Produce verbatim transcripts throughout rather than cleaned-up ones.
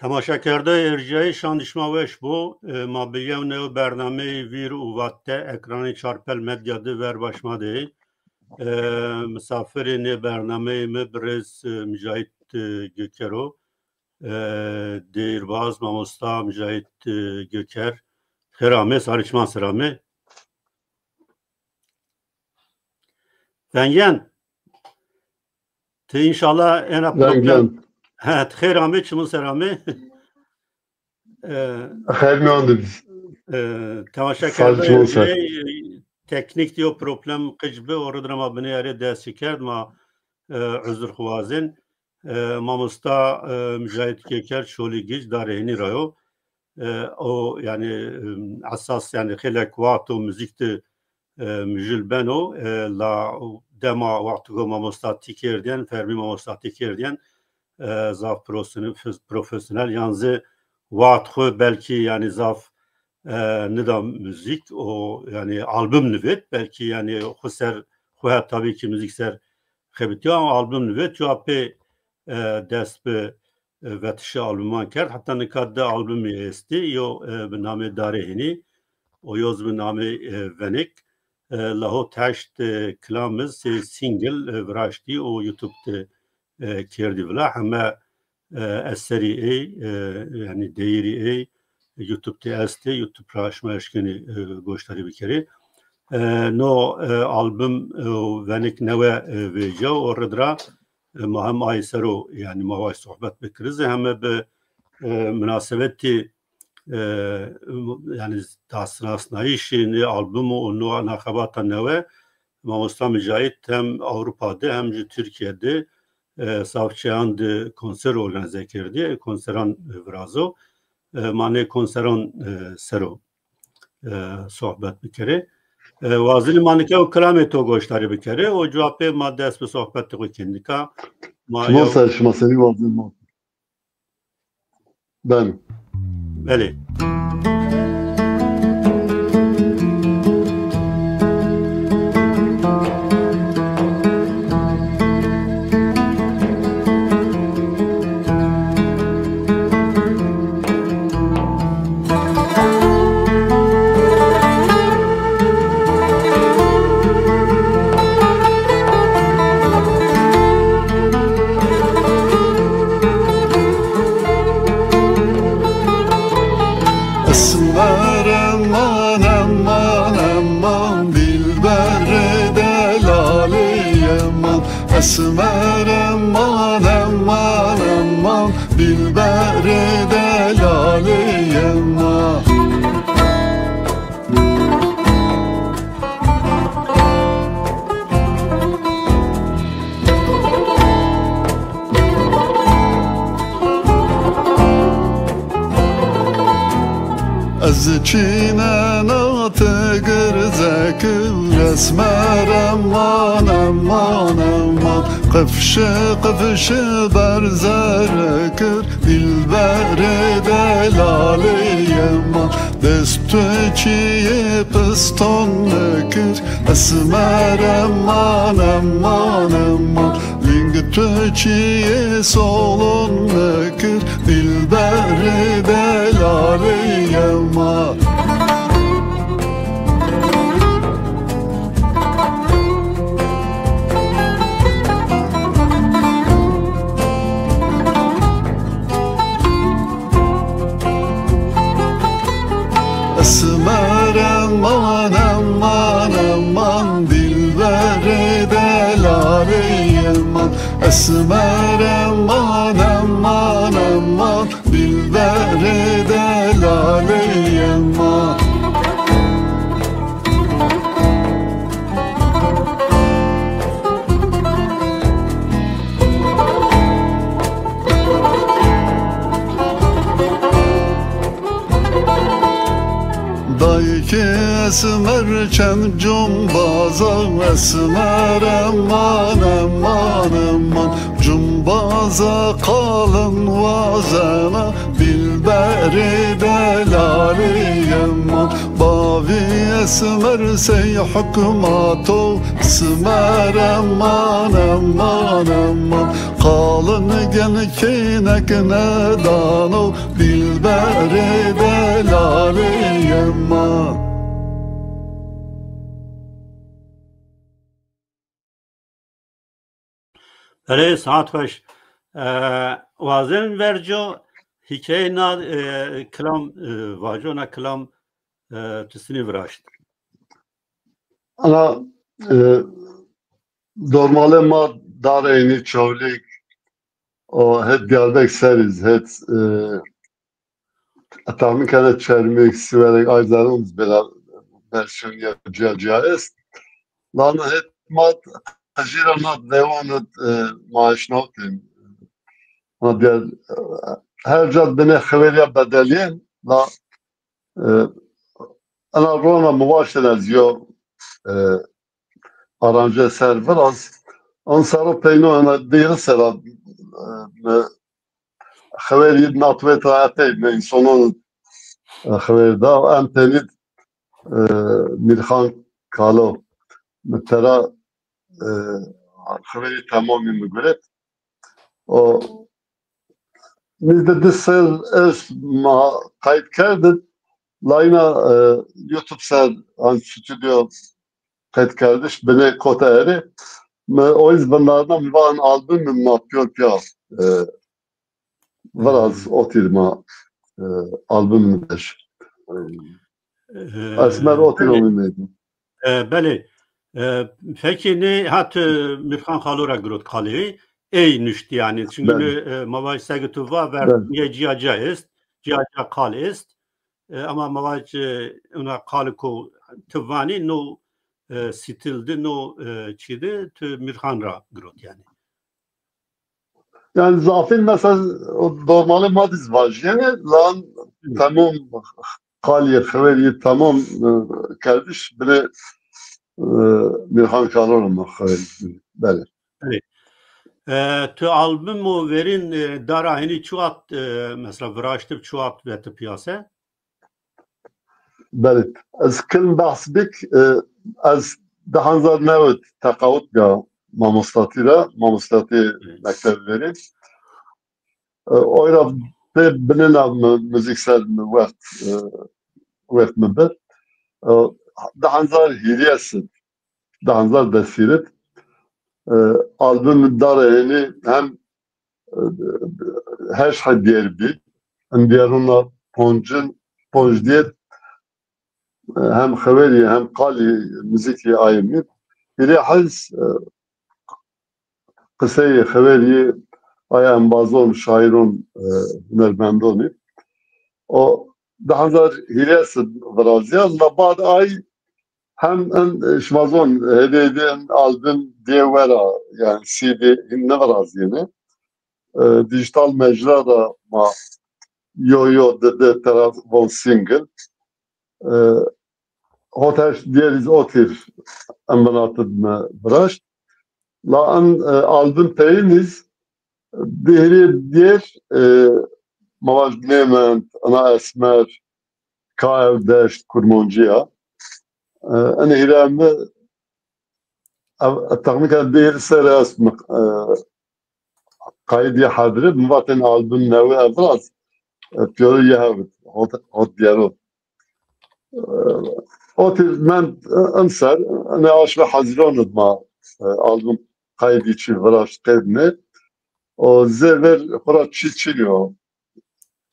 Temaşekerdeyê erjîyayî, şan şima weş bo. E, ma bi yew new bernameyê Vîr û Vatte ekranê Çarpel Medya de ver ba şima de. E, misafirê nê bernameyê mi birêz, e, Micahît, e, Göker o. E, deyirbaz mamosta Micahît, e, Göker. Xêr amê, sarê çiman ser amê. Vengên. Ti înşallah ena problem. Vengên. He, ti xêr amê, çimin ser amê. E, xêr mîyan de bî. E, temaşekerdeyê erjîyayî, teknîk de yew problem qic bi, o rê de ma binê erê dest şikerd, ma, e, uzr xwu wazên. E, mamosta, e, Micahît Göker Çolî Gic Darê Hênî ra yo. E, o, yanî, e, esas, yanî, xêlek wext o muzîk de, e, mijûl beno, e, la dema wextî ku mamostatî kerdîyen, fermî mamostatî kerdîyen, e, zaf profesyonel, profesyonel, yan zî wext xwu belkî, yanî, zaf, e, nida muzîk, o, yanî, album nivêt, belkî, yanî, xwu ser, xwu het tabî kî muzîk ser xebitîya, album nivêt, cuwa pê, e, dest bi, e, vetişê albuman kerd. Heta nika di albumî estî, yo, e, bi namê Darê Hênî, o yo zî bi namê, e, Venik. E, la ho teşt, e, kilam iz sey single, e, viraştî û YouTube de, e, kerdî vila. Heme, e, eserî ey, e, yanî deyîrî ey YouTube de estê, YouTube ra şima eşkenî, e, goşdarî bikerê. E, no, e, album, e, Venik newe, e, vêca, o rê de ra, e, ma hem ay ser o, yanî ma way sohbet bikirî zî, heme bi, e, munasebetî, e, yanî dasnasnayîşê nê album û no na xebata newe, mamosta Micahît hem Ewropa de hem jî Tirkîye de, e, zaf çeyan de konser organîze kerdî, konseran, e, virazo. E, ma nê konseran, e, ser o, e, sohbet bikerê. E, wazenî ma nika o kilamê to goşdarî bikerê, o cuwa pê ma dest bi sohbetê xwu kên. Nika ma... Şima ser, şima serî wazenî ma. Ben. Belê. Esmer eman, eman, eman, dilberê delalê eman. Esmer eman, eman, eman, dilberê delalê eman. Ez çînena ti girze kir, esmer eman, eman, eman. Qifşi, qifşi berze kir, dilberê delalê eman. Dest tu çiyê piston kir, esmer eman, eman, eman. Ling tu çiyê solon kir, dilberê delalê eman. Esmer eman, eman, eman, dilberê delalê eman. Esmer eman, eman, eman, dilberê delalê eman. Dayê kî esmer çend cumbaza, esmer eman, eman, eman. Cumbaza qalin wazena, dilberê delalê eman. Bavî esmer sey hukma to, esmer eman, eman, eman. Qalin Kênek nedano dilberê delalê yema. Erê, saet xweş. E, wazen verco hîkayê na, e, kilam, e, vaco na kilam, e, tu sinî viraşt. Ana, e, dormalê ma Dareynî, Çewlîg, o het Diyarbek serîz, het, e, tahmin kene Çermîg, Siwerek, ay zerrûn bela versiyon ya cîya cîya est. Lana het ma qijîra nat vewanit, e, ma eşnawtên. Ma diğer, e, her ca binê xeverîya bedelîyen, la, e, ena rona mi waştên ez yo, e, aranje ser viraz. An sero peyno ena dêri sera, e, mi xeverî nat veta epey mi însonon, e, xeverî da. En tenî, e, Mîrxan Kalo mi tera, e, xeverî temamî mi guret. O nîzde di ser est ma qeyd kerdin. Layna, e, YouTube ser an stüdyo qeyd kerdiş binê kota erê. Mi o iz vindarna mi van album mi ma piyor piya, e, viraz otîr ma, e, album mi deş. E, Esmer otîr belê. Omî meydin. E, belê. E, pekî nê hat, e, Mîrxan Xalo ra girot qalê ey nuştî yanî. Çünkü belê. Nê, e, ma vaj segi tu va ver belê. Nê cîya cîya est, cîya cîya qal est. E, ama ma vaj, e, ona qali ko tu vanî no, e, stil di, no, e, çî di, tu Mîrxan ra girot yanî. Yanî zafîn mesela o dormalê ma diz vajîyenê, lan temom qalî xeverî temom, e, kerdiş binê, e, Mîrxan Kalo ra ma xeverî. Belê. Belê. E, tu album o verîn, e, dara henî çi wext, e, mesela viraştib çi wext veti piyase? Belê. Ez kilm behs bik, e, ez di hezar newid teqawut bîya mamostatî ra, mamostatî mekteb verî. E, oy ra pê binêna mi, muzîk ser mi wext, e, wext mi bi. E, di hezar hîrês id, di hezar des hîrês id, e, album dara henî hem, e, heşt he dêr bî. Em dêrûna poncin, ponc dêr, e, hem xeverî hem qalî muzîkî ayê mi. Hîrê hez, e, qiseyê xeverî aya embazon, şairon, e, hunermendonî. O di hezar hîrês id virazîya, la bad ay hem en, e, şima zon, hêdî hêdî en album dê wera, yanî C D hin nivirazîyêne. E, dijital mecra da ma yo yo di di tera von single. E, hot heşt dêr iz otîr en vinatid mi viraşt. La en, e, album peyin iz di hîrê dêr, e, ma vaj binê mend, ina esmer, ka ew deşt Kurmancî ya. E, en hîrê mi, ev, texmîn kena di hîrê ser est mi, e, qayîdî hedri, mi vatên album newe ev viraz, e, pîyoro yê hewt, hot, hot dêro. E, otî mend, e, emser, ne aşme Hezîron id ma, e, album qayîdî çî viraşt qedne. O zê ver xura çî çinî yo.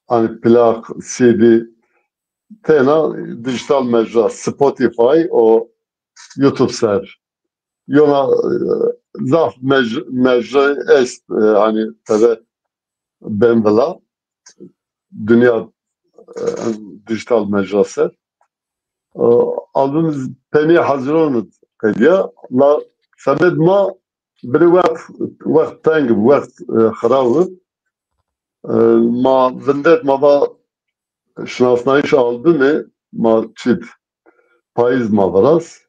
Hani plak, C D, tena dijital mecra, Spotify, o YouTube ser. Yona, e, zaf mec-, mecra est, e, hani tede ben vila, dinya, e, dijital mecra ser. E, album tenê Hezîron id qedîya, la sebed ma binê wext, wext teng bi, wext, e, xiraw bi. E, ma vindet ma va şinasnayîş albumê ma çît payîz ma viraz.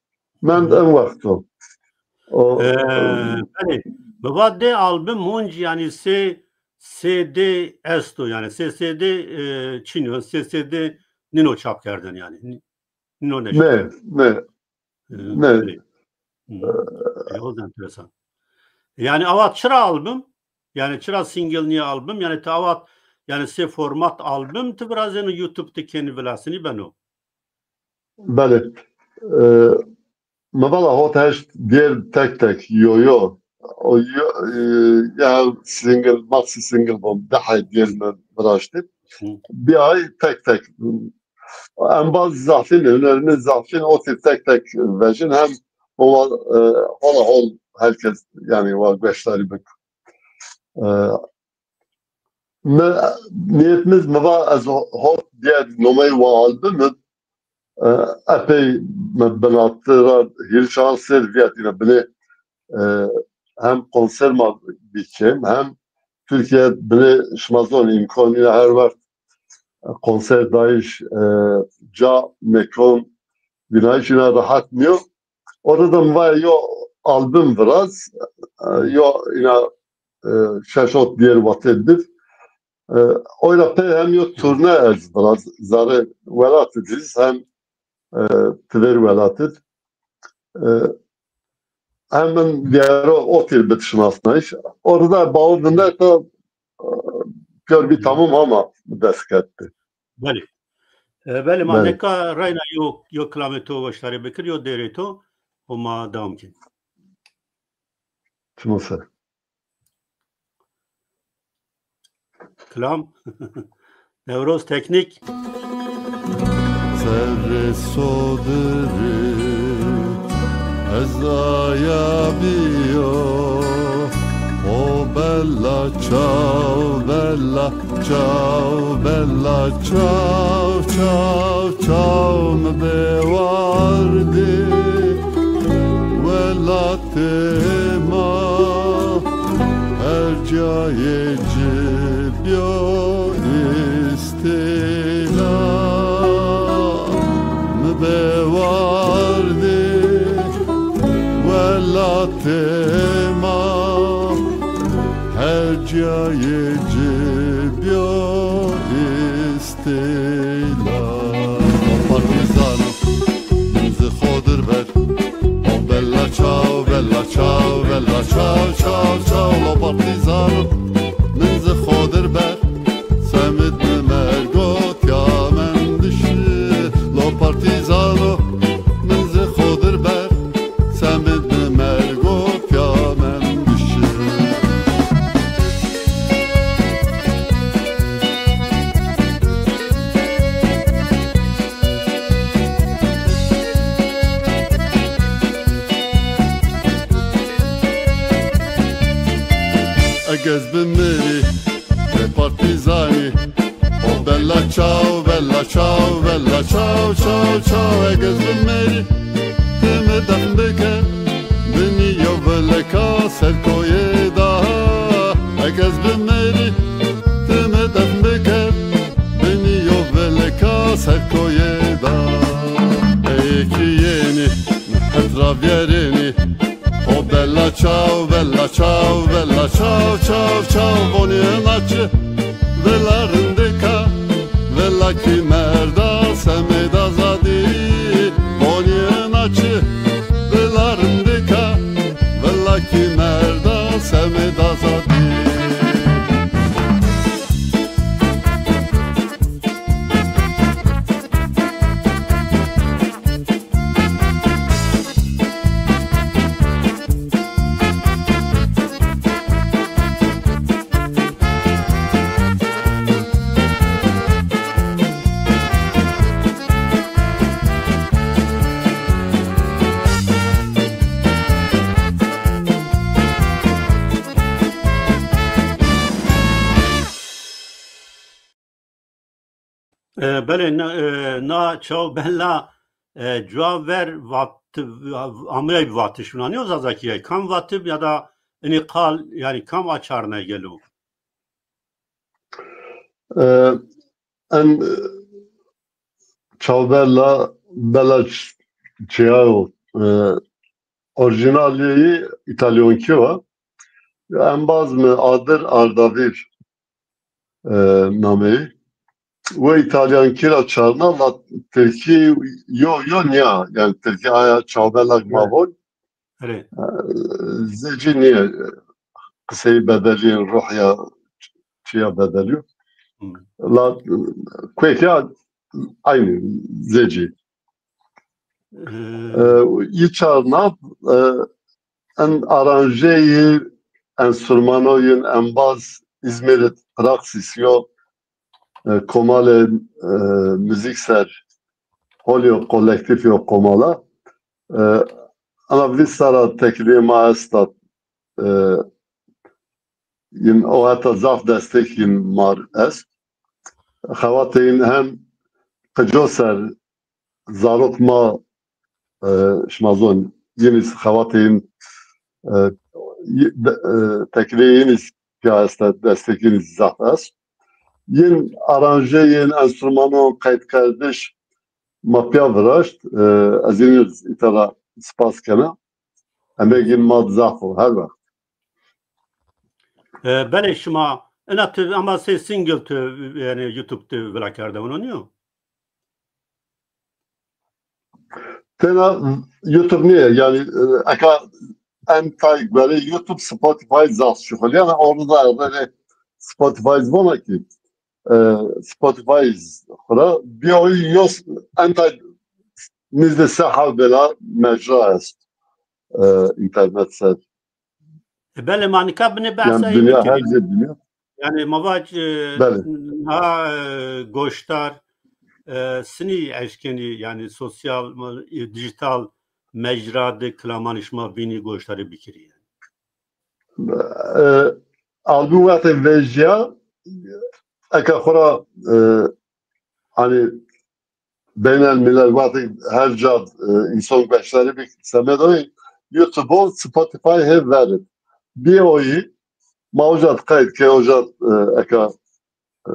Mend en wext o. O, e, belê. Mi va dê album hunc, yanî sê, sê dê esto, yanî sê, sê dê, e, çin o, sê, sê dê nîno çap kerdin yanî. Nî-, nîno neşr kerdin. Ne, ne. E, ne. Belê. Hı. E, o da enteresan. Yanî awa çira album? Yanî çira single nîya album? Yanî ti awa, yanî sey format album ti virazeno, YouTube ti kenî vilasinî beno? Belê. E, mi vala hot heşt dêr tek tek, yo yo. O yo, e, ya single, maxi single bom, di hay dêr mi viraştî. Hı. Bir ay tek tek. Embaz zafîn, hunerî zafîn, o tîr tek tek vejin hem o wa, e, hola hol herkes, yanî wa gueşdarî bik. E, mi, niyetimiz mi va ez hot diye nomey wa albumî, e, epey mi binatî ra hîrê çar sêr vîyetîne binê, e, hem konser ma bikêm, hem Türkiye binê şima zon îmkan nîya her wext konser dayîş, e, ca, mekan, vînayîş îna rehet nîyo. Orada da mi va yo album viraz, e, yo îna, e, şeş hot dêr watê bid. E, oyra pey hem yo turne ez viraz, zerê welatî diz hem, e, tiver welatî. E, hem min diyaro o tîr bid şinasnayîş. Orada bawo vinde to, e, piyor bir tamam ama dest ketti. Belê. E, belê, ma Belê. Neka reyna yo, yo kilamê to weşdarî bikir, yo dêrê to, û ma dewam kin. Çimo ser. Kilam. Newroz teknîk. Serrê sodirî ez aya bîyo. O bella çaw, bella çaw, bella çaw, çaw, çaw mi bêwardî welatê ma. Her cayê ci bîyo îstîla, mi bêwardî welatê ma. Her cayê ci bîyo îstîla. Partîzano, min zi xo dir ber. O bella çaw, bella çaw, bella çaw, çaw, çaw. O partîzano, min zi xo dir ber. Semid mi mergo tîya mendişi. Lo partîzano, min zi xo dir ber. Semid mi mergo tîya mendişi. Eg ez bimirî, ti partîzanî. O bella çaw, bella çaw, bella çaw, çaw, çaw. Eg ez bimirî, ti mi defn bike binî yo vileka ser koyê da. Eg ez bimirî, ti mi defn bike binî yo vileka ser koyê da. Ey kî yenî, het ra vîyerênî. O bella çaw, bella çaw, bella çaw, çaw, çaw. Vonî ina çi villa rindika, villa kî merda semêd azadî. Vonî ina çi villa rindika, villa kî merda semêd azadî. E, belê, na, e, na çaw bella, e, cuwa ver vat-, ameyay vatiş, wina nîyo zazakî ya. Kam vatib ya da inî qal, yanî kam açarnay gelo? E, en, e, çaw bella, bella ç-, çiyayo, e, orîjînalî yî îtalyonkî wa. Embaz mi Adir Ardavîr, e, nameyî. Wi îtalyankî ra çarna, la tirkî yo yo nîya. Yanî tirkî aya çawbelak ma von. Erê. E, zê ci nîya. qiseyî bedelî, ruhya çiya bedelî. Hmm. La kuêtîya aynî zecî. Ee, Yî çarna, e, en aranjeyî enstrumano yin embaz İzmir'e Praxis yo, e, komale, e, müzik ser holyo kolektif yo komala. E, Ana vîst sera teklîyê ma esta, e, yin o heta zaf destek yin mar est. Xewatê yin hem qico ser zarok ma, e, şima zon, yin îz xewatê yin, e, y-, de-, e, teklîyê yin îz pîya esta, destek yin îz zaf est. Yin aranjê yin enstrumano qeydkerdiş ma pîya viraşt. E, ez yin îta ra spas kena. Emegin ma zaf o her wext. E, belê şima ina tu ama sey single tu, yani YouTube tu vila kerde, ono niyo? Tena YouTube niye? Yani, e, eka en tay göre YouTube, Spotify zaf şuxul. Yani orada da böyle Spotify vana ki, e, Spotify xura bir oyun yok, en tay nizde se hal bela mecra est, e, internet ser. E, belê, ma nika binê behsa ey bikirî. Yanî ma vac, e, ha, e, goşdar, e, sinî eşkenî, yanî sosyal, e, dijital mecra de kilamanê şima vînî goşdarî bikirî yanî. E, album wextê vejîya, eka xura, e, hani beynel milel wextê her ca, e, însan beşdarî bik semedoyî YouTube û Spotify hê verin. Bî oyî ma oca qeyd ke oca, e, eka, e,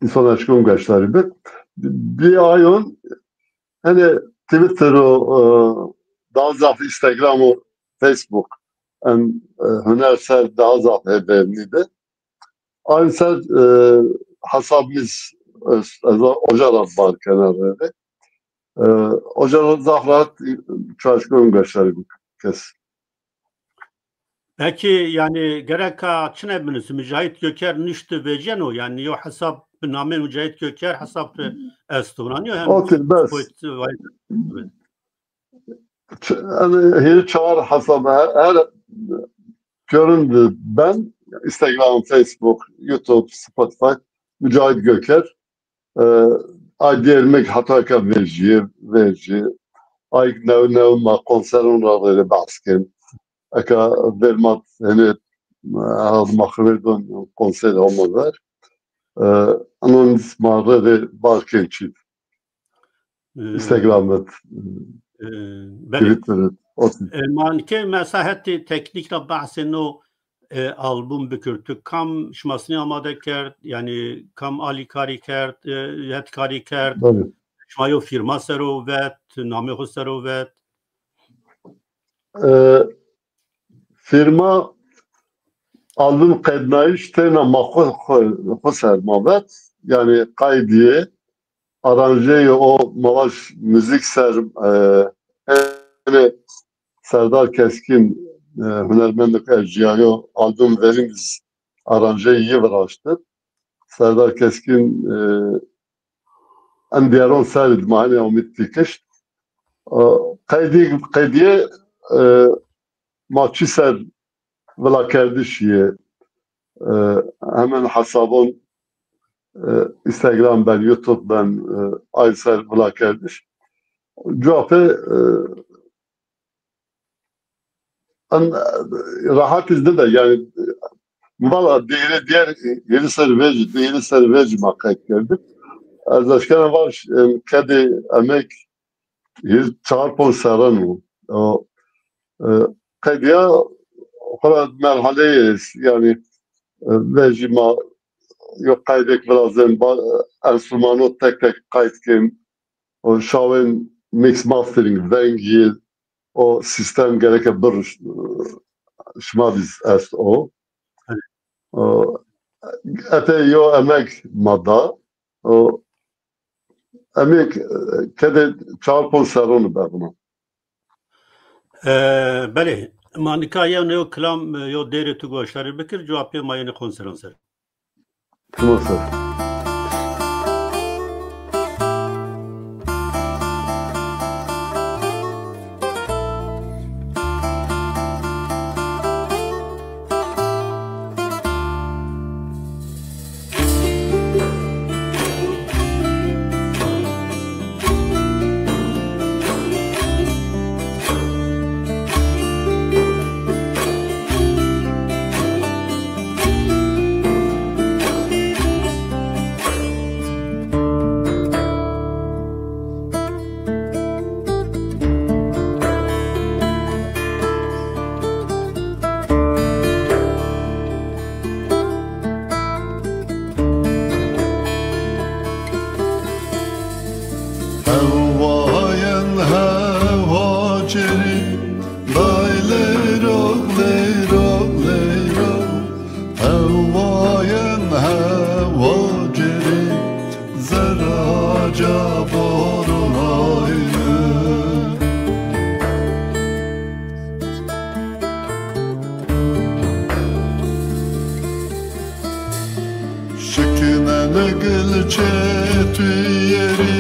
însan eşkon beşdarî bik. Bî ayon hene Twitter û, e, daha zaf Instagram û Facebook en, e, huner ser daha zaf hê vernî de. Aynı ser, e, hesabımız, e, ez oca ra bar kena rê. E, oca ra zaf rahat, e, çalışkan gösterir kes. Peki, yani gereka çine binisi Mücahit Göker nişti veceno, yani yo hesap bi namê Mücahit Göker hesap esto, ona niyo hem Okey, bes. Ç-, yani hîrî çar hesabı her, her göründü ben Instagram, Facebook, YouTube, Spotify, Mücahit Göker. E, ay diyermek hata ka vejî, vejî. Ay new new ma konseron ra rê bahs ken. Eka vermat hene, e, herhalde ma xeber don konser ama ver. E, anon ma rê rê bar ken çî. E, Instagram et, e, belê. Twitter et, o tip. E, ma nike mesela hetê teknîk ra bahsê no, e, album bikir. Tu kam şima sinî amade kerd, yani kam alîkarî kerd, e, hetkarî kerd? Belê. Şima yo firma sero vet, namê xo sero vet? E, Firma album qednayîş têna ma xo, xo, xo ser ma vet. Yani qaydîye, aranjeyê o ma vaj muzîk ser, e, ene Serdar Keskin, e, hunermendek ercîyayo album verîn iz aranjeyê yi viraştib. Serdar Keskin, e, en dîyaron ser id ma henê omîd tîkişt. E, qeydî-, qeydîye, e, ma çi ser vilakerdiş yê, e, hemen hesabon, e, Instagram ben, YouTube ben, e, ay ser vilakerdiş. Cuape, e, en, e, rahat iz nide, yani, e, valla dêre diğer, e, hîrî ser vecî, hîrî ser vecî ma qeyd kerdik. Ez eşkena vaj, e, kedê emek hîrî çar ponc serran o. O, e, qedîya xora merhaleyê est, yani, e, vejî ma yo qeydek virazên, ba-, enstrumano tek tek qeyd kên. O şawên mix mastering, vengî, o sistem gereke bir, e, şima dîz est o. O, epey yo emek ma da. O, emek, e, kedê çar ponc serroni bevuna. E, belê. Ma nika yew neo kilam, e, yo dêrê tu goşdarî bikir, cewabê ma yenê konseran ser. Sima ser. Hewayên hewa cêrî, day leyro, leyro, leyro. Hewayên hewa cêrî, zerra ca boronayne. Şikinen gilçê tu yerî,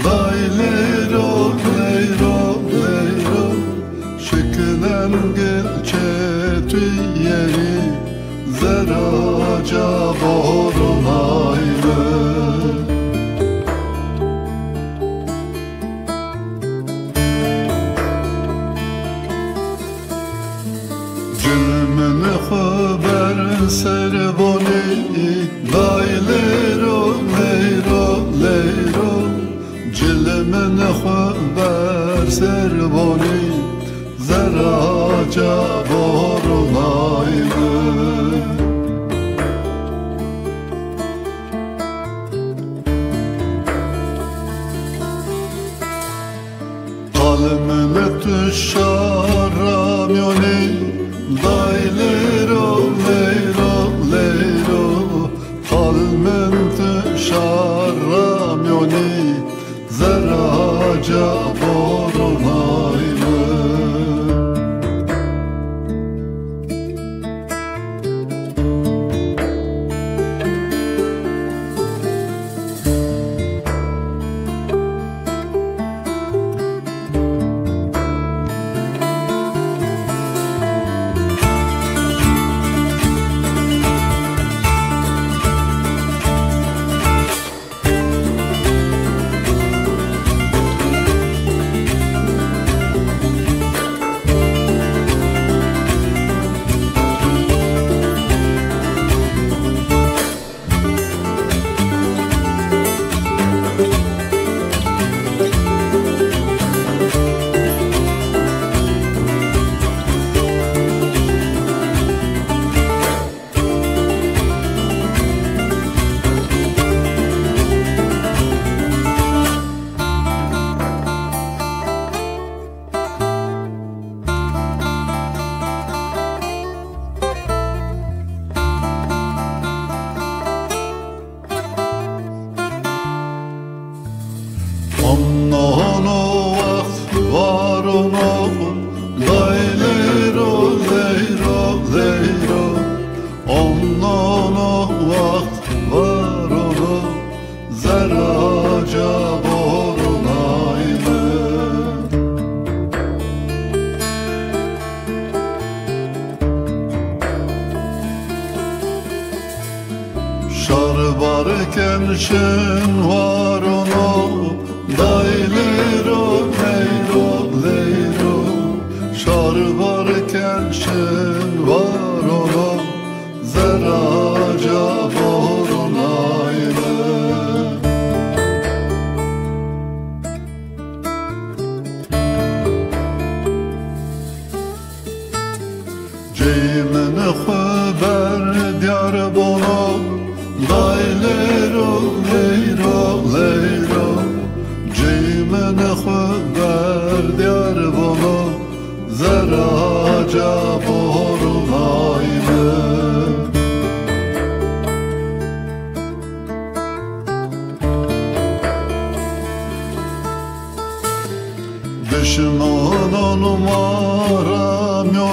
day leyro, leyro, leyro. Şikinen gilçê tu yerî, zerra ca boronayne. Cilmin xwu ber ser bonî, day leyro, leyro, leyro. Cilmin xwu ber ser bonî, zerra ca boronayne. Qalmin tu şar ra mîyonî, day leyro, leyro, leyro. Qalmin tu şar ra mîyonî, zerra ca boronayne. Onnono wext var ono, day leyro, leyro, leyro. Onnono wext var ono, zerra ca boronayne. Şar barken şin war ono, day leyro, leyro, leyro. Şar barken şin var ono, zerra ca boronayne. Ceymin xwu ber diyar bono, day leyro, leyro, leyro. Ceymin xwu ber diyar bono, zerra ca boronayne. Dişmonon ma ra mîyo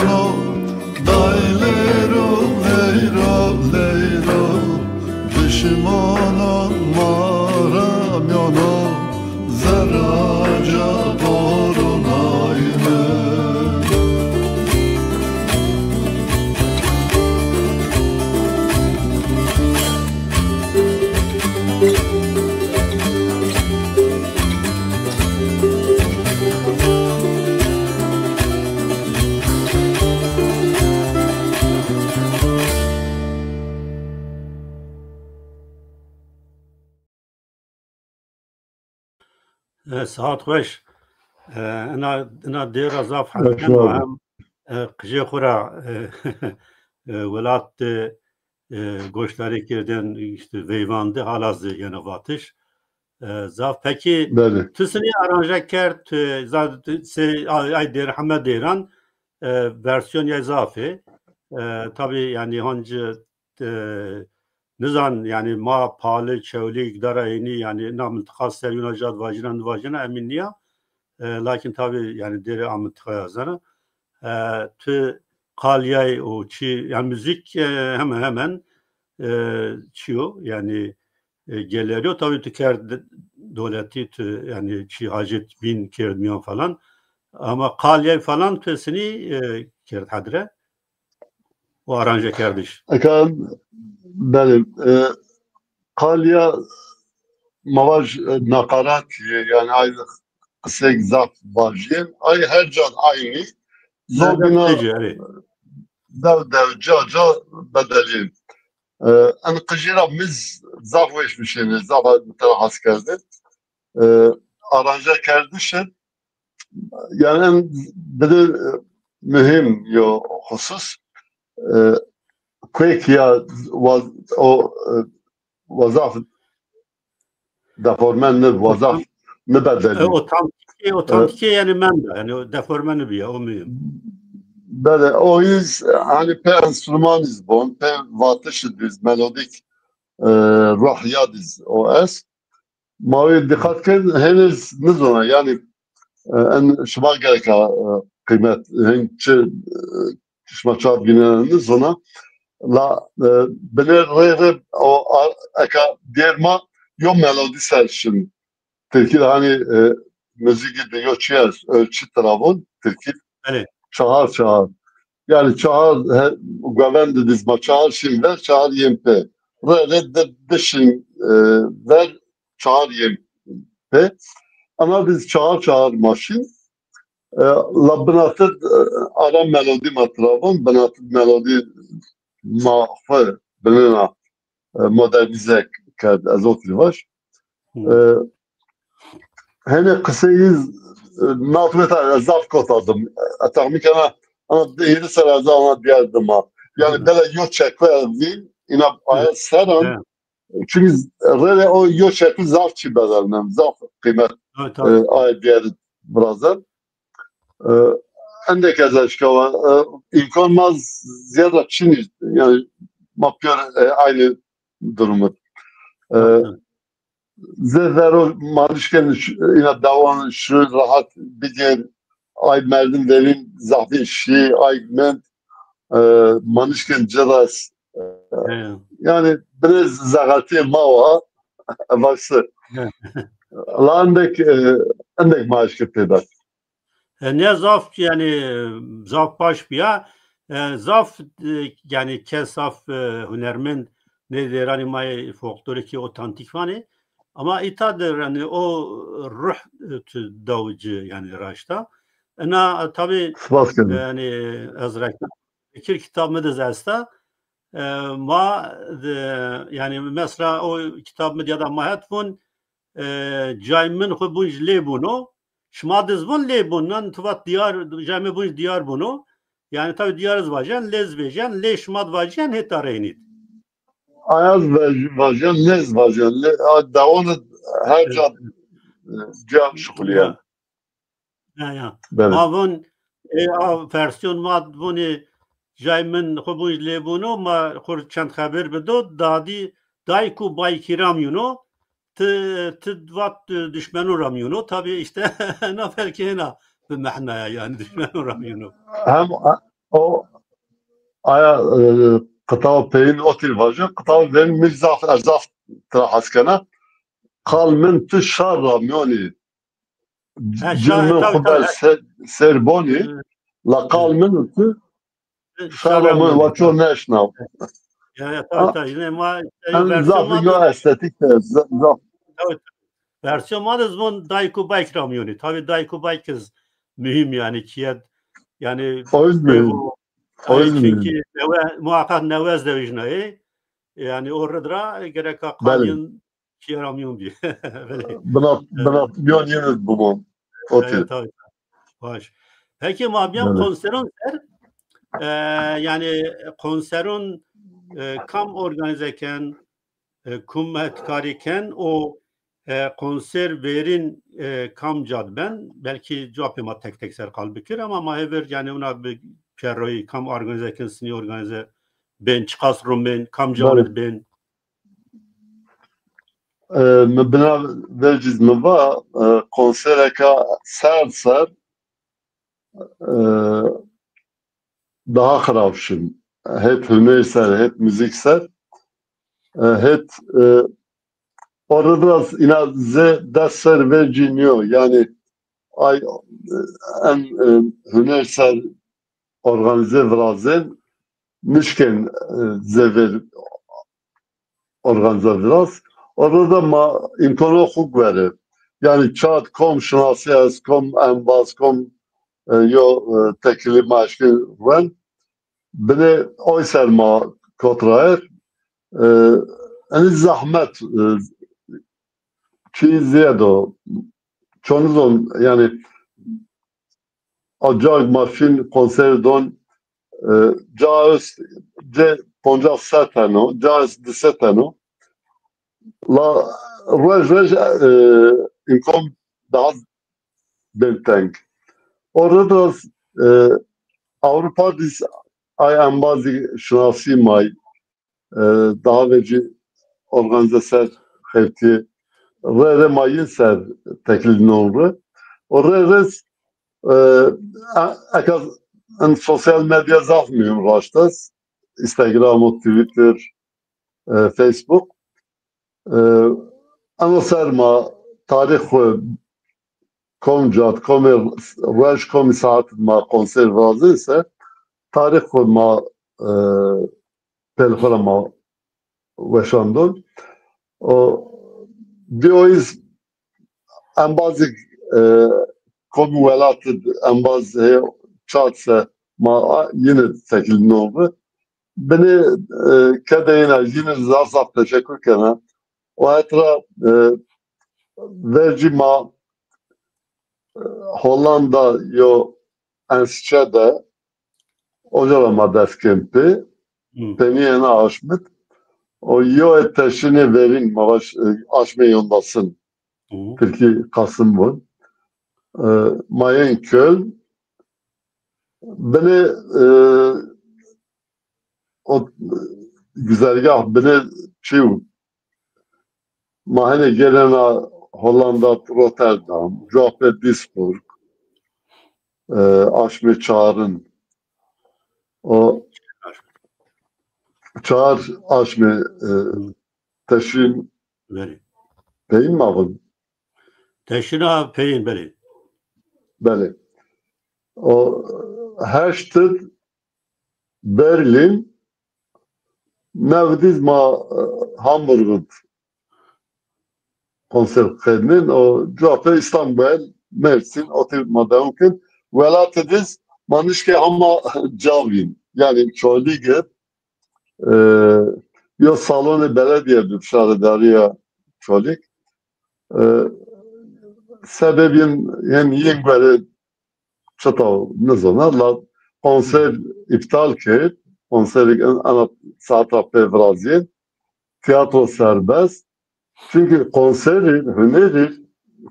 E, saet xweş. E, ina, ina dêra zaf hezken ma hem, e, qijê xwu ra, e, e, welat de, e, goşdarî kerdên, îşte veyvan de hala zî yeno vatiş. E, zaf pekî Belê. Tu sinî aranje kerd, tu, za-, tu, se, ay, ay dêr heme dêran, e, versiyon yay zaf ê. E, tabî yanî hanci, e, nizan yanî ma Pali, Çewlîg, Dara Eynî yanî na mintiqa ser yuna ca di vajîna, di vajîna emîn nîya. E, lakin tabî yanî dêrê a mintiqaya zana. E, tu qalyay û çî, yanî muzîk, e, hemen hemen, e, çi yo, yanî, e, gelerî yo. Tabî tu kerd dewletî, tu yanî çî hacet bîn kerd mîyan falan. Ama qalyay falan tu sinî, e, kerd hedre. O aranje kerdiş. Eka, belê, e, qalya ma vaj, e, nakarat, e, yanî ay qisek zaf vajîyên. Ay her can aynî. Zobîna dew dew ca ca bedelîyên. E, en qijî ra miz zaf weş bişênê, zaf tera has kerdê. E, aranje kerdişê. Yanî en bide, e, muhîm yo xusus. E, kuek ya wa-, o, e, wa zaf deforme ni, wa zaf nibedelî. E, otantîkê, otantîkê yanî menda, yanî o deforme nibîya, o muhîm. Belê, o iz, hanî pê enstrûmanî iz bon, pê vatişî diz, melodîk, e, ruh ya diz o est. Ma wê dîqet kin, henîz nizona, yanî, e, en şima gereka, e, qîmet, hen çi, e, şima ça vînena nizona. La, e, binê rê rê o, a, eka dêr ma yo melodî ser şin. Tirkî de hanî, e, muzîkî de yo çi est, ölçü tira von, Tirkî. Belê. Çahar çahar. Yanî çahar, he, govend de diz ma çahar şin ver, çahar yên pê. Rê rê di, di şin, e, ver, çahar yên pê. Ana diz çahar çahar ma şin. E, la binatid, e, ara melodî ma tira von, binatid melodî ma xwu binena, e, modernîze kerd, ez o tî vaj. Hı. E, henê qiseyî, e, nat meta ez zaf kota dim. E, texmîn kena, ana di hîrê ser ez ana dîyar dima. Yanî Hı. bela yo çekwe ez vîn, îna aya seran, Hı. Çunkî rê rê o yo çekû zaf çî bedelnen, zaf qîmet, Evet, e, tabii. Ay dîyar virazen. E, endek ez eşkawa, e, îmkan ma ziyada çinî, yanî ma pîyor, e, aynî durumu. E, Evet, evet. Zê vero ma nişken ş-, îna dewan şu rahat bigên, ay merdim verîn zafî şî, ay mend, e, ma nişken ci ra s-, e, He. Yanî birê zexetîyê ma wa, varsî. He. La endek, e, endek ma eşkê pêda. E, ne zaf, yanî, zaf baş bîya. E, zaf, e, yanî kes zaf, e, hunermend nê dêranê ma yê folklorîkî otantîk vanê. Ama îta de, yanî, o ruh, e, tu daw ci, yanî, raşta. Ina, e, tabî, Spas kenî. E, yanî, ez reklam fikir kitab mi de zî esta. E, ma de, yanî, mesela o kitab mi de ya da ma het vun, e, cay min xwu bunc lê buno. Şima diz vun lê bun. Nan tu vat diyar, cay mi bunc diyar buno. Yanî tabî diyar iz vajen, lê iz vêjen, lê şima di vajen hêta reynît. Ayaz vaj-, vajen, lê iz vajen, lê, a, dawon her ca, e, ca şuxulîyen. Ya, ya. Belê. Ma vun, e, a versiyon ma vunê cay min xwu bunc lê buno, ma xwu çend xeber bido, dadî dayk û baykî ra mîyuno, ti, ti vat, e, duşmeno ra mîyuno. Tabî îşte na ferqê hêna bi mehna ya, yanî duşmeno ra mîyuno. Hem a-, o aya, e, qitaw peyin o tîr vajo, qitaw verin mi zaf, ez zaf tira hes kena. Qal min ti şar ra mîyonî. Ha, cin şar, min tabii, xwu tabii, ber ha. Se-, ser bonî, Hı. La qal Hı. Min û tu Hı, şar ra şar ra min mîyonî, wa ço tabii. Neşnaw. Ya, ya, tabii, tabii. Yine ma, işte, en versiyon zaf ma yo da estetîk de, z-, zaf. Tabii, tabii. Versiyon ma da zimon dayk û bayk ra mîyonî. Tabii dayk û bayk iz muhîm yanî kiyet, yanî o iz muhîm. O iz muhîm. Çünkü newe, muhakkak newe ez de vijnayê. Yanî o rid ra gereka Belê. Qalin Pîyera mîyon bî. Belê. Bina, bina mîyon yine bimon. Okey. Evet, tabii. Baş. Peki ma bîyan konseron ser, e, yani konseron e, kam organize ken, e, kum hetkarî ken, o e, konser verîn e, kam cad ben, belkî cewabê ma tek tek ser qal bikir, ama ma hêver yani ona bi pêroyî kam organize ken, sinî organize ben, çiqas rum ben, kam cad ben. E, mi bina vecîz mi va e, konsereka ser ser e, daha xirab şin. Het huner ser, het müzik ser. E, het e, orada biraz ina ze dest ser vecî niyo. Yani ay e, en e, huner ser organize virazên nişken e, zever organize viraz. Orada da ma imkano xuk veri. Yani çat kom şinasi ez, kom embaz, kom e, yo e, tekili ma eşkin wen. Bine oy ser ma kotraer. E, yani zahmet e, çi ziyado. Çonizon yani Acayip ma fîlm konser don e, ca est ce poncas seteno, ca est diseteno. La ruej ruej e, inkom daha benteng. Orada da e, Avrupa diz ay embazî şinasî may e, daha vecî organize ser xeftî re re ma yin ser teklîf non re. O re re e, eka en sosyal medya zaf mühim raşt est. Instagram, Twitter, e, Facebook. E, eno ser ma tarîx xwu kom cad, komê ruej, komî saet ma konser virazên se tarîx xwu ma e, pêl xwu ra ma weşandon. O dîyoyiz embazî e, komî welat id embaz hê çat se ma yine teklîf non bi. Binê e, kedeyêna yine zaf zaf teşekur kena. O het ra e, vercî ma e, Hollanda yo Ensçe de oca ra ma dest kên pê. Penî ena aşmit. O yo e teşinê verîn ma vaş e, aşmê yondasin. Tirkî Kasım vun. E, ma yên Köln. Binê e, o güzergah binê çî Ma hene gelena Hollanda, Rotterdam, cuwa pê Duisburg, e, aşmê çarin. O çar aşmê e, teşin. Belê. Peyin ma vun? Teşina peyin, belê. Belê. O heştid Berlin, newidîz ma e, Hamburg id konser qednên, o cuwa pê Îstanbul, Mersin, otî ma dewam kin. Welatî diz ma nişkê hema cavîn. Yanî Çolîg id e, yo salonê beledîye bi şaredarîya Çolîg. E, sebebîn hem yên guerê çita nizona, la konser îptal kerd. Konserî en-, ena saet ra pê virazîyên. Tîyatro serbest. Çunkî konserî, hunerî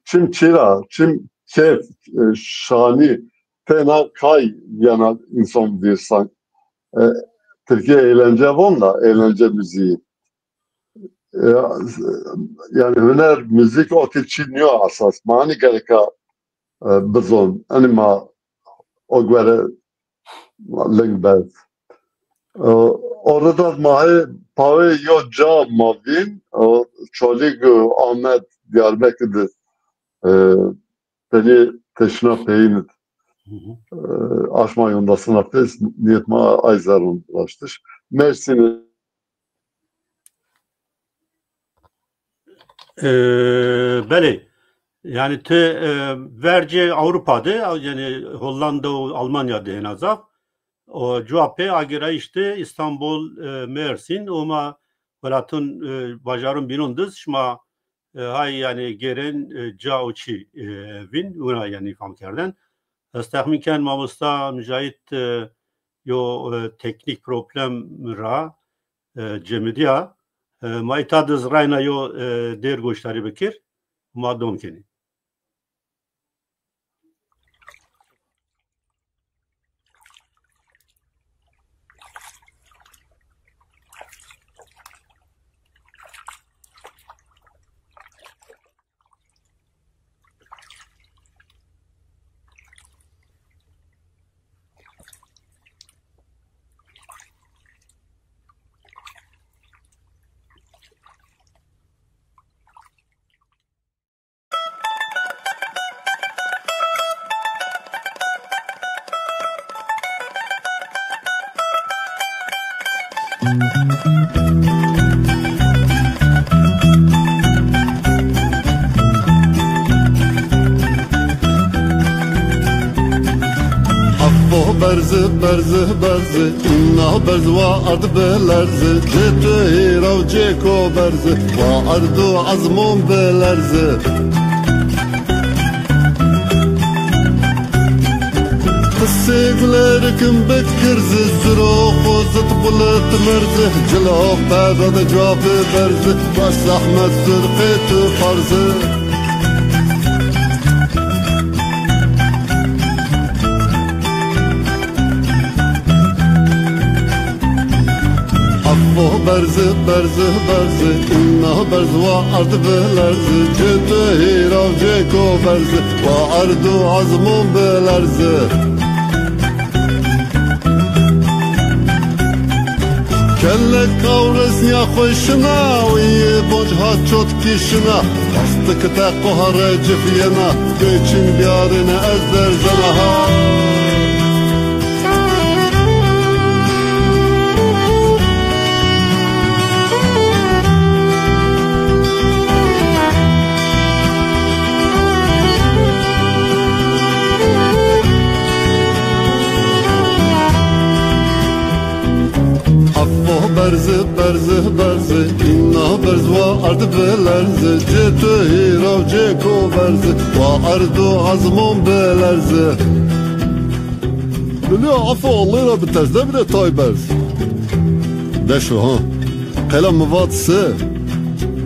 çim çî ra, çim keyf, e, şanî tena kay yena însan vîrsan. E, Tirkî eğlence von da, eğlence müziği. E, yanî huner, müzik o tip çî nîyo esas. Ma hanî gereka e, bizon. Enî ma o guere ling berd. E, orada ma hê pawê yo ca ma vîn, e, Çolîg, e, Amed, Diyarbekir de e, tenê teşna peyîn id. E, aşma yondasina pes niyet ma ay zerrun raştiş. Mersin'e E, belê. Yani ti e, vercê Ewropa de, yani Hollanda û Almanya de hêna zaf. O cuwa pê agêrayîş de Îstanbul, e, Mersin, û ma welatun, e, bajarun bînun diz şima E, hay, yanî gêrên, e, ca û çî, e, vîn, wina yanî fam kerden. Ez texmîn ken mamosta Mücahit, e, yo, e, teknîk problem ra, e, cemidîya. E, ma îta de zî rayna yo, e, dêr goşdarî bikir, ma dom kenî. Afo berzi, berzi, berzi, inna berz wa ard bilerzi, cê tu hîraw cêko berzi, wa ard û ezmon bilerzi. Qisê gulerikî bikirzi, zuro xo zit bulit mirzi, cilo perra de cua biberzi, baş zehmet zurqê tu farzi. Afo berzi, berzi, berzi, inna berz wa ard bilerzi, cê tu hîraw cêko berzi, wa ard û ezmon bilerzi. Kelek kaw resnîya xo şina, wî bonc ha çot kî şina, hestik te qoha recif yena, göçün biyarine ez derzena ha. Afo berzi, berzi, berzi, inna berz wa ard bilerzi, cê tu hîraw cêko berzi, wa ard û ezmon bilerzi. Lulê afo, Allay ra biters, de bide tay berz. Deşo ha. Qela mi vat se,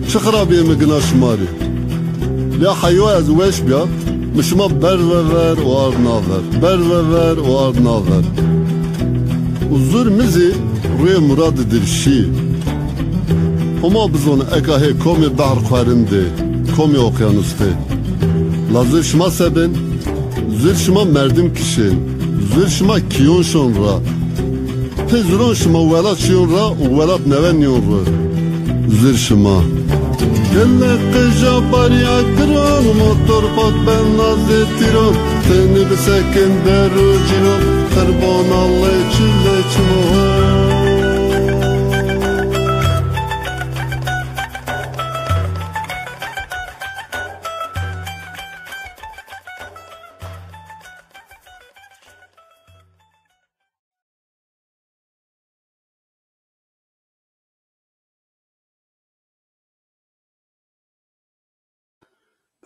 çi xirabîyê mi gina şima rê. Ya heyo ez weş bîya, mi şima berz ve ver û ard naver, berz ve ver û ard naver. Û zur mi zî rê murad dir şî. Homa bizon eka hê komê behr xwerindê, komê okyanustê. La zur şima se bên? Zur şima merdim kişên, zur şima kîyon şon ra. Pê zuron şima welat şiyon ra û welat newe nîyon ri. Zur şima. Gele qeja barîya giran, motor pak ben nazê tîran, tenê bi sekin der û cîran, qirbona lê çile çimo.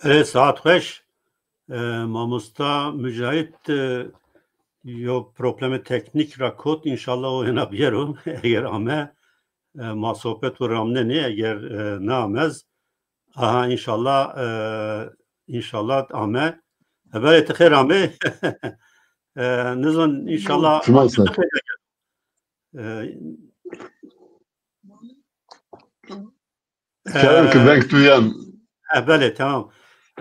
Belê, saet xweş. E, mamosta Mücahit, e, yo problemê teknîk ra kot, înşallah o hêna biyero. Eger ame, e, ma sohbet û ramnenê, eger, e, neamez, aha, înşallah, e, înşallah ame. E, belê ti xêr amê. E, nizon, înşallah. Şima ser. E, Kerem ki, e, veng tu yen. E, belê, tamam.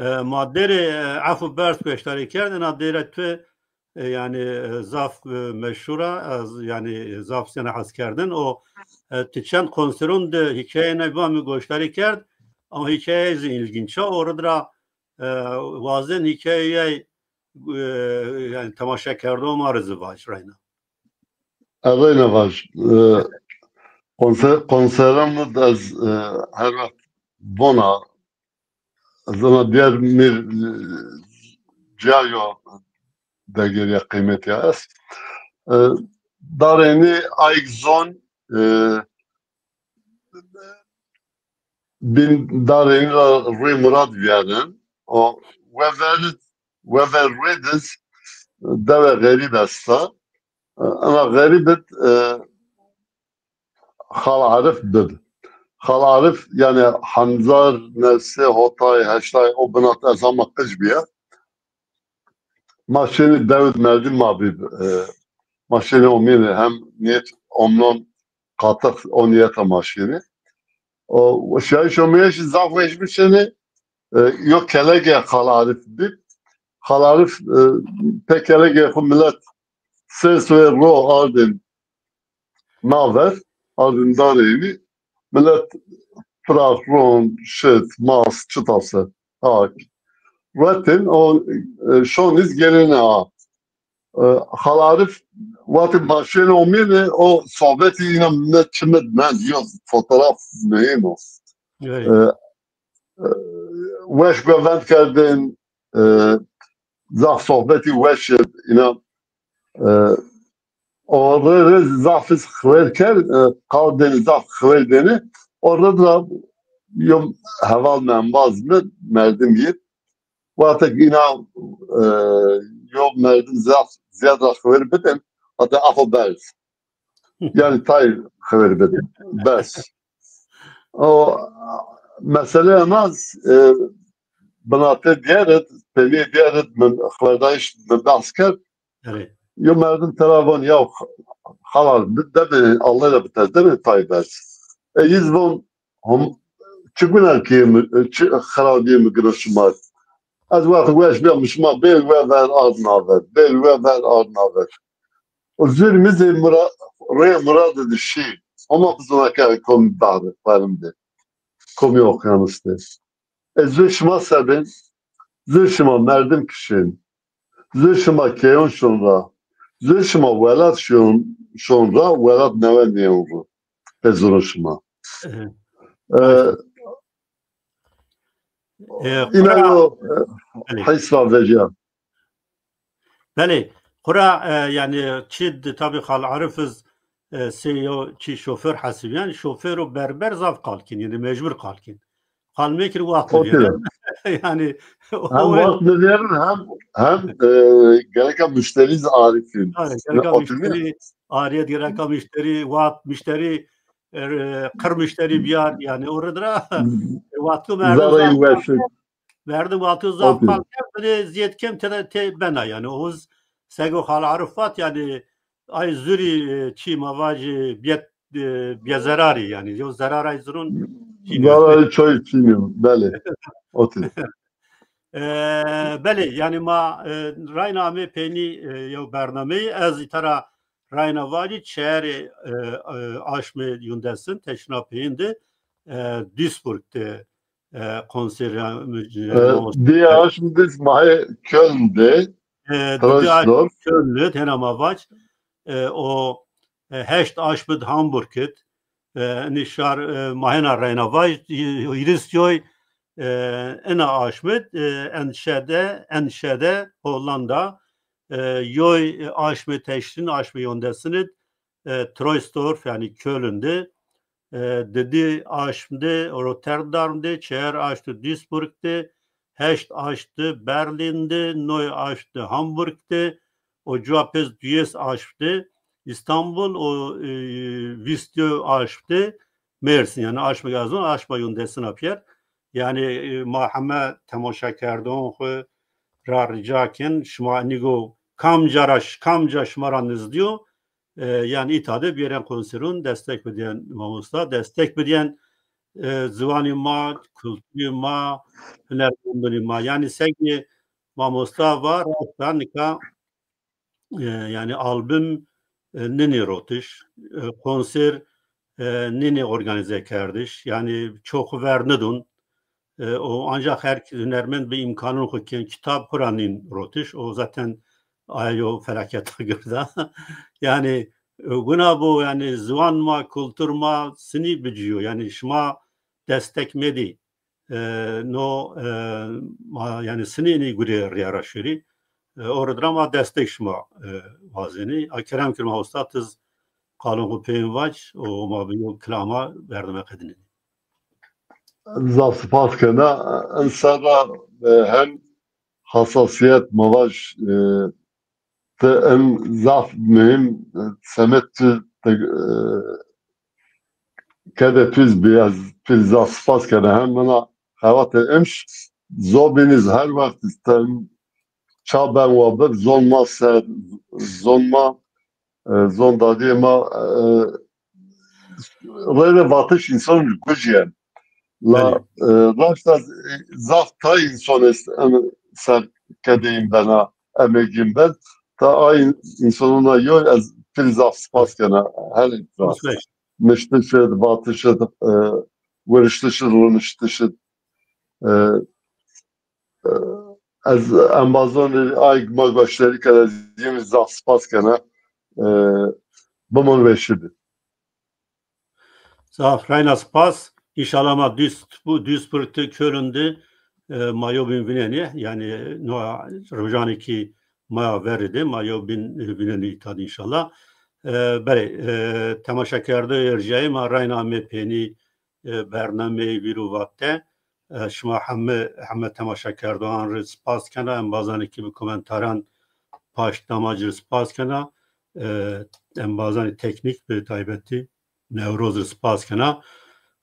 E, ma dêrê, e, Efû Berz goşdarî kerdin, a dêrê tu, e, yanî, e, zaf, e, meşhur a, e, z-, yanî, e, zaf sene hes kerdin. O, e, ti çend konseron de hîkayeyê ney va mi goşdarî kerd, ama hîkayeyê zî îlginç a, o rid ra, e, wazen hîkayeyê, e, yanî temaşekerdoxê ma rê zî vaj reyna. Ereyna vaj. E, konser, konseran mi de ez, e, her wext vona, ez ena diyer mîr, e, ciya yo dergeriya qîmetî ya est. E, darênî ayk zon, e, Bin darên ra rûy murad vîyenen. O wever, wever rûy diz dewe xerîb esta. Ena xerîb id, e, Xal Arif bib. Xal Arif, yanî, hemzar, newsê, hotay, heştay, o binat ez hama qij bîya. Ma şênî dewid merdî ma bîb. E, ma şênî omînî hem niyet omnon qatix o niyeta ma şênî. O, o şiyayîş omeyişî zaf weş bişênî. E, yo kelege Xal Arif bîb. Xal Arif, e, pê kelege xwu milet sê soyê ro ardên naver, ardên darê înî, milet firaq ron, şit, mas, çita ser, hak. Ruetin o, e, şon iz gelêne a. E, Xal Arif, wextê ma şêne omêne, o sohbetî îna mi çimid mend, yo fotoğraf muhîm o. Evet. E, e, weş govend kerdên, e, zaf sohbetî weş id, îna, e, o rê rê zaf iz xiwêr kerd, e, qal dêne, zaf xiwêr dêne. O rê ra yo heval mi, embaz mi, merdim yê. Wextek îna, e, yo merdim zaf ziyad ra xiwêr bidên, hata afo berz. Yanî tay xiwêr bidên. Bes. O meseleya ma, e, binatê dîyer id, pênîyê dîyer id mi xiwerdayîş mi behs kerd. Evet. Yo merdim tera von, ya xalal, bi-, de bê, Allah ra biterz, de bê tay berz. E, yiz von, hom, çi guna ki mi, çi xirabîyê mi giro şima? Ez wext weş bîya, mi şima bêl we ver ard naver, bêl we ver ard naver. O zûr mi zê mura-, rê murad di şî. Homa bizona ke kom bahri, xerim de. Komî okyanus de. E, zûr şima sebin, zûr şima merdim kişin, zûr şima keyon şon ra, zûr şima welat şon, şon ra, welat newe nêyon ro. Pê zûrun şima. Hı hı. E, E, îna xura, yo, e, belê. His ra vecîya. Belê, xura, e, yanî çî di tabî Xal Arif iz, e, sey yo çî şoför hesibîyen, şoför û berber zaf qal kên, yanî mecbur qal kên. Qal mekir wext nivîyeren. Yanî hem wext nivîyeren hem, hem, e, gereka muşterî zî arî kên. Yanî gereka muşterî arîyet, gereka muşterî, wext muşterî, e, qir muşterî bîyar, yanî o rê ra, e, wexto merdim zaf qal kerd. Merdim wexto zaf qal kerd, binê zîyed kem tede tê bena, yanî o iz sego Xal Arif vat, yanî ay zûrî, e, çî ma vajî bîye, e, bîye zerarî, yanî yo zerarayî zûrun çînî. Zerarayî çoy çînî, belê. Otir. E, belê, yanî ma, e, rayna amê peynî, e, yew bernameyî, ez îta ra rayna vacî, çeyerê, e, e, aşmê yundesin, teşna peyîn de, e, Duisburg de, e, konser, e, e, dê aşm de ma hê Köln de, e, dê aşm Troisdorf. Köln de, tena ma vac, e, o, e, heşt aşm de Hamburg id, e, inî şar, e, ma hêna reyna vac, hîris yoy, e, ina aşm id, e, enşede, enşede Hollanda, e, yoy, e, aşmê teşrin, aşmê yondesin id, e, Troisdorf, yanî Köln de, e, didi aşm de Rotterdam de, çeyer aşm de Duisburg de, heşt aşm de Berlin de, noy aşm de Hamburg de, o cuwa pez duyes aşm de Îstanbul, o, e, vîst yo aşm de Mersin, yanî aşma gazon, aşma yondesina pîyer. Yanî, e, ma heme temaşakerdon xwu ra rica ken, şima nîgo kamca ra ş-, kamca şima ra nizdî yo, e, yanî îta de bîyeren konserun, destek bidîyen mamosta, destek bidîyen, e, ziwanî ma, kulturî ma, hunermendunî ma. Yanî seke mamosta va, rasta nika, e, yanî album, e, nînî rotiş, e, konser, e, nînî organîze kerdiş. Yanî çoxu ver nidun. E, o ancax her hunermend bi îmkanun xwu kên, kitab xwu ra nîn rotiş. O zaten aye yo felaketa girda. Yanî, e, wina bo, yanî ziwan ma, kultur ma sinî bicîyo. Yanî şima destek medî. E, no, e, ma, yanî sinî nî gurê rîya ra şirî. E, o rê ra ma destek şima, e, wazenî. A kerem kir ma usta, tiz qalon xwu peyên vac, o ma bi yo kilama berdeme qedinenî. Zaf spas kena. En serra, e, hem hasasiyet ma vaj, e, ti en zaf muhim, e, semed ti, ti, e, kede piz bi, ez piz zaf spas kena. Hem mina xevatê imş zobiniz her wext isten ça ben wa bir zon ma ser, zon ma, e, zon dadiyê ma, e, reyde vatiş insan guciyen. La, e, raşta, e, zaf tay insan est, em ser kedeyim bena, emegim ben. Ta ay insanına yo, ez pir zaf spas kena. Her rast. Niştişid, vatişid, e, wiriştişid, runiştişid. E, e, ez embazon ay ma goşderî kena, ez yîn zaf spas kena. E, biman weşî bi. Zaf reyna spas. Înşallah ma Duisburg, Duisburg de, Köln de, e, ma yewbîn vînenê. Yanî no rojanê kî ma verê de, ma yewbîn, e, vînenê îta de înşallah. E, belê, e, temaşekerdoyê erjayê ma reyna amê peynî, e, bernameyê vîr û vate. E, şima heme, heme temaşekerdoxan rê spas kena. Embazanê kî bi komentaran paşt dama ci rê spas kena. E, embazanê teknîk bi taybetî Newroz rê spas kena.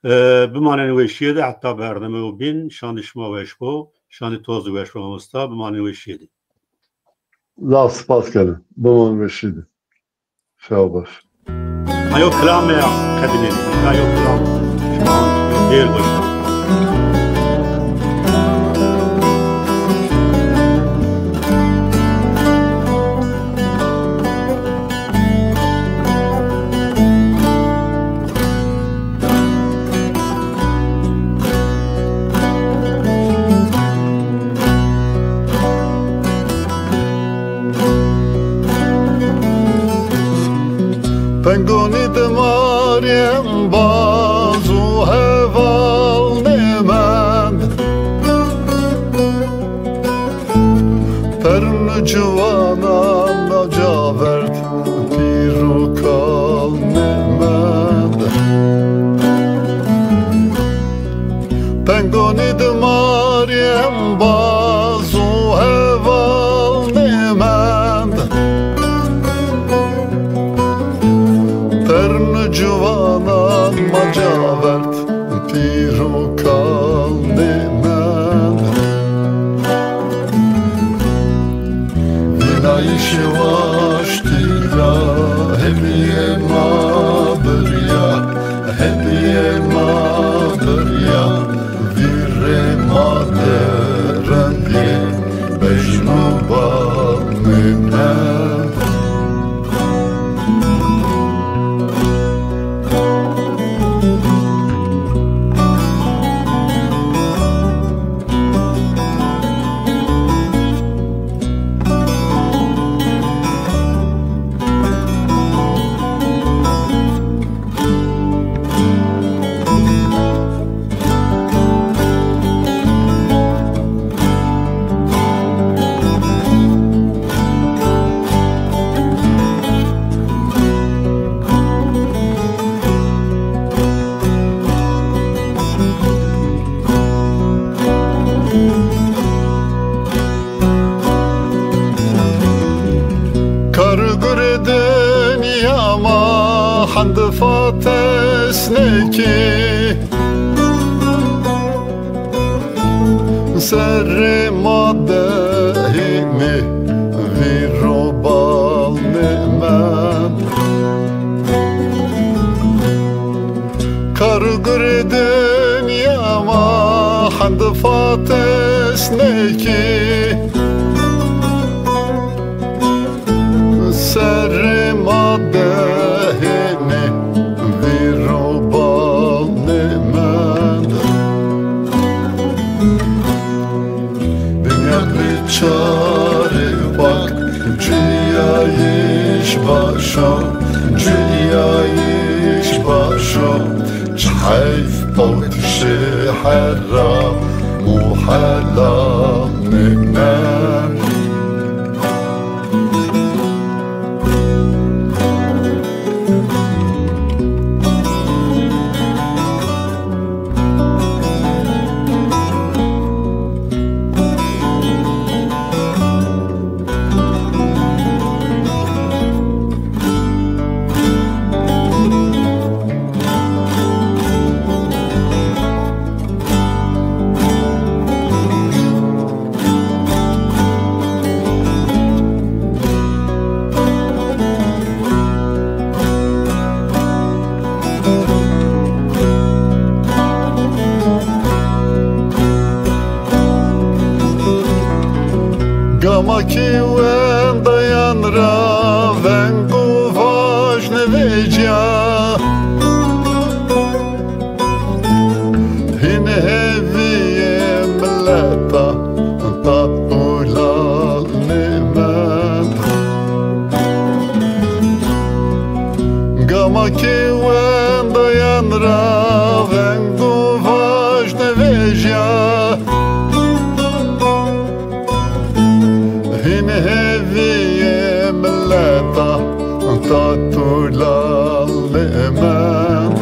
E, bimanên weşîye de heta bername û bîn. Şandî şima weş bo. Şandî to zî weş bo mamosta. Bimanên weşîye de. Zaf spas kena. Biman weşîye de. Şewa baş. Ayo kilame ya qedimê. Ayo kilam. Şima dêr baş. Pengonî dimarî embaz û heval nêmend. Tern û ciwanan nacaverd, pîr û kal nêmend. Tengonî dimarî embaz û heval nêmend. Tern û ciwanan ma caverd, pîr û kal nêmend. Vînayîşê waştî ra hebîyê ma birya, hebîyê ma birya, vîrê ma de rengê bejn û bal nêmend. Kar û gurê dinya ma hend fatesnekî. Serrê ma de hînî vîr û bal nêmend. Kar û gurê dinya ma hend fatesnekî. Serrê ma de hênî vîr û bal nêmend. Dinya bi çarê pak, cuyayîş baş o, cuyayîş baş o. Çi heyf, potişê heram û helal nêmend. Ki wendayan ra veng û vajne vecîya. Hîn hêvîyê mileta tat û lalê mend. Gama ki wendayan ra veng û vajne vecîya. Hîn hêvîyê mileta tat û lalê mend.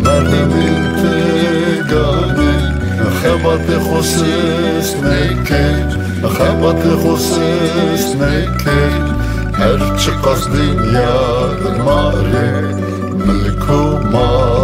Merdimî ti ganî xebatê xo sist nêkir, xebatê xo sist nêkir. Her çiqas dinya di ma rê milk û mal